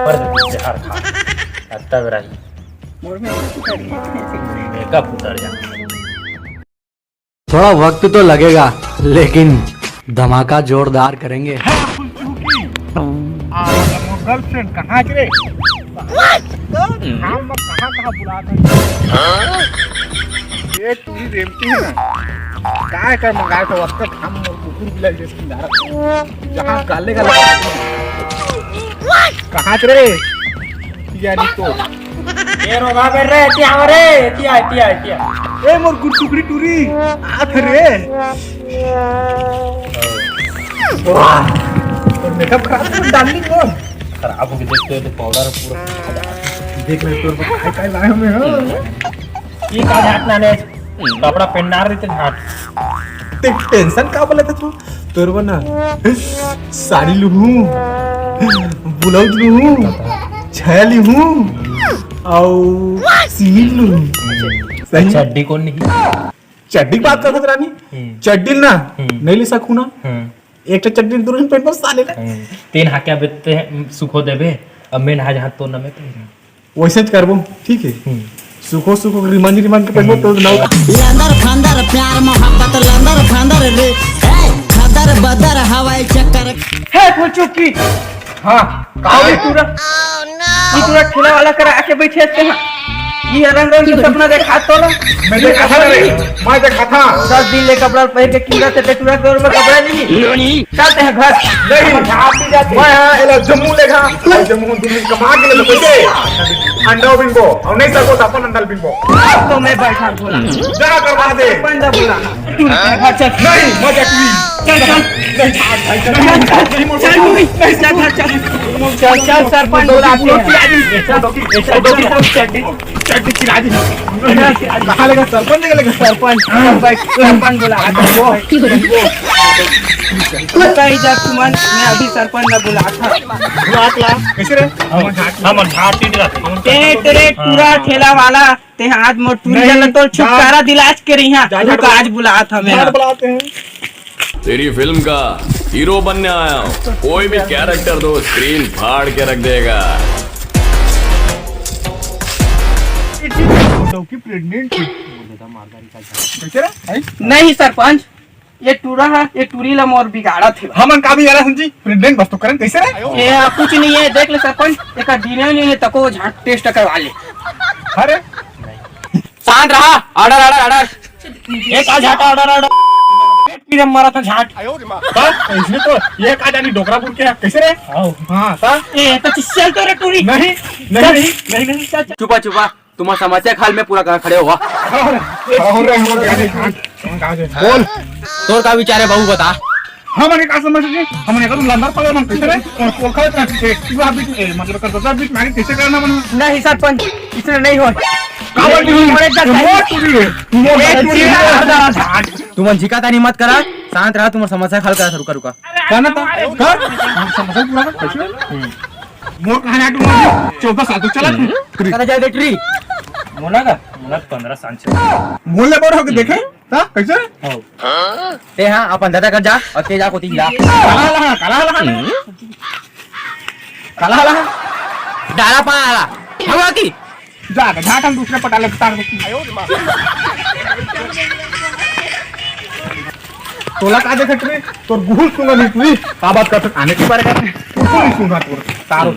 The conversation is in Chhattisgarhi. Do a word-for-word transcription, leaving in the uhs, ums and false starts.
पर जहर खा, अब तक रही। मोर मेकअप उतर गया। मेकअप उतर जा। थोड़ा वक्त तो लगेगा, लेकिन धमाका जोरदार करेंगे। आ, मोर गर्लफ्रेंड कहाँ के रे? हम लोग कहाँ कहाँ बुलात हन? ये टूरी रेमती है ना, काय कर मंगाए तो वक्त हम मोर कुकुर बिलाई जैसे खिला रहा। जहाँ गाले का लगा। कहाँ के रे? यानी तो। ए रोगा बे रे, एती आवा रे, एती आ, एती आ, एती आ। ए मोर गुरसुकड़ी टूरी, आत रे। वाह, तोर मेकअप खराब कर डाल ली कौन? खराब हो गया, देखते हो तो पाउडर पूरा। देख ले तोर पर काय काय लाए हमें, हाँ। ये का झाट ना ने कपड़ा पहनना रही तो झाट। ते टेंशन का बोले था तू? तोर बना साड़ी लूहूं, ब्लाउज लूहूं, छाया लूहूं, और सीट लूहूं। सही? चड्डी कौन नहीं? चड्डी की बात करत रानी? हम्म। चड्डी ना, हम्म। नहीं ले सकूं ना। हम्म। एक ठो चड्डी दूर ही पहनबो साले ना। हम्म। तीन हाक्या बेचते हैं, सुखो देबे, अब मैं नहा जहाँ तो न मैं पहन। वैसे ज करबो, ठीक है? हम्म। सुखो सुखो रिमंज रिमंज के पहनबो तो ना। लंदर फंदर प्यार मोहब्बत लंदर फंदर रे, ए, खदर बदर हवाई चक्कर। हे फुलचुकी। हाँ, का ये रे? टूरा, ये टूरा ठेला वाला करा आके बैठे हस तेहा। ये रंग रंग के सपना देखा तो ला। मैं देखा था रे, मैं देखा था। दस दिन ले कपड़ा पहन के टूरा से टूरा के और में कपड़ा नहीं। चलते हैं घर। नहीं। हम झाँप भी जाते हैं। मैं हाँ, एला जम्मू लेगा। और जम्मू दुनिया कमा के ले तो कैसे? अंडा बिनबो, और नहीं सको तो अपन अंडा बिनबो। अब तो मैं बैठा बोला। जा करवा दे। पंडा बोला। टूरा घर चल। नहीं, मजा की। चल, चल। नहीं, भाई, चल। चल, चल, चल, चल, चल, सरपंच बुलाते हैं। चल, चल, चल, चल। चड्डी चिरा दी। कहाँ लेगा सरपंच? लेगा, लेगा सरपंच। सरपंच, सरपंच बोला। तू कहीं जा, तुमन, मैं अभी सरपंच ना बुला था। बुला ला। कैसे रे? हम झाटी रहते। तेरे, तेरे टूरा ठेला वाला, ते आज मोर टूरी नहीं, जला तो छुटकारा दिलाज के रही। हाँ, रुक, आज बुला था मैं। बुलाते हैं। तेरी फिल्म का हीरो बनने आया हूँ। कोई भी कैरेक्टर दो, स्क्रीन फाड़ के रख देगा। डौकी प्रेग्नेंट है। कैसे रे? नहीं सरपंच, ये टूरा है, ये टूरी ला मोर बिगाड़ा थे। हमन का बिगाड़ा संजी? प्रेग्नेंट बस तो करन कैसे रे? ये कुछ नहीं है, देख ले सरपंच, एक डीएनए नहीं है, तको झाट टेस्ट करवा ले। अरे शांत रहा, ऑर्डर, ऑर्डर, ऑर्डर। ये का झाटा ऑर्डर, ऑर्डर? पेट पीने में मरा था झाट। बस, इसने तो ये का जानी डोकरा बुर के कैसे रे? आओ। हाँ, ता? ए, तो चल तो रे टूरी। नहीं, नहीं, चल। नहीं, नहीं, नहीं, चल, चल। चुपा, चुपा, तुम्हारा समस्या का हल मैं पूरा कर खड़े हुआ। खड़ा हो रहे, खड़ा हो रहे, हम लोग गाड़ी झाट, हम कहाँ से? बोल। तोर का विचार है बहू, बता। हमन के का समझ जी? हमन के तो लंदर पड़े मन कैसे रे? और पोलखा इतना ठीक है। तू आप बीच, ए, मतलब कर दो, बीच में आगे कैसे करना मन? नहीं सरपंच, इसने नहीं हो। काबर नहीं हो? अरे, इधर मोर टूरी है। मोर ए, टूरी टूरी है। है। तुमन झिकातानी मत करा, शांत रहा, तुम्हार समस्या हल करा, रुका, रुका। करना था? कर। हम समस्या पूरा कर, कैसे? मोर कहाँ जाए टूरी? चौदह साल तो चला। करा जाए बैटरी। मोला का? मोला पंद्रह साल चला। मोला बड़ हो के देखे? हाँ, कैसे? हो। ते हाँ, अपन दादा कर जा, और ते जा कोती जा। काला ला, काला ला। काला ला। डाला पा आला। हवा की? जा, जा, हम दूसरे पटा ले, तार दे। तोला का देखत रे? तोर गुहू सुंगा नहीं तू। का बात करत आने के बारे में? तू नहीं सुंगा तोर। तारो।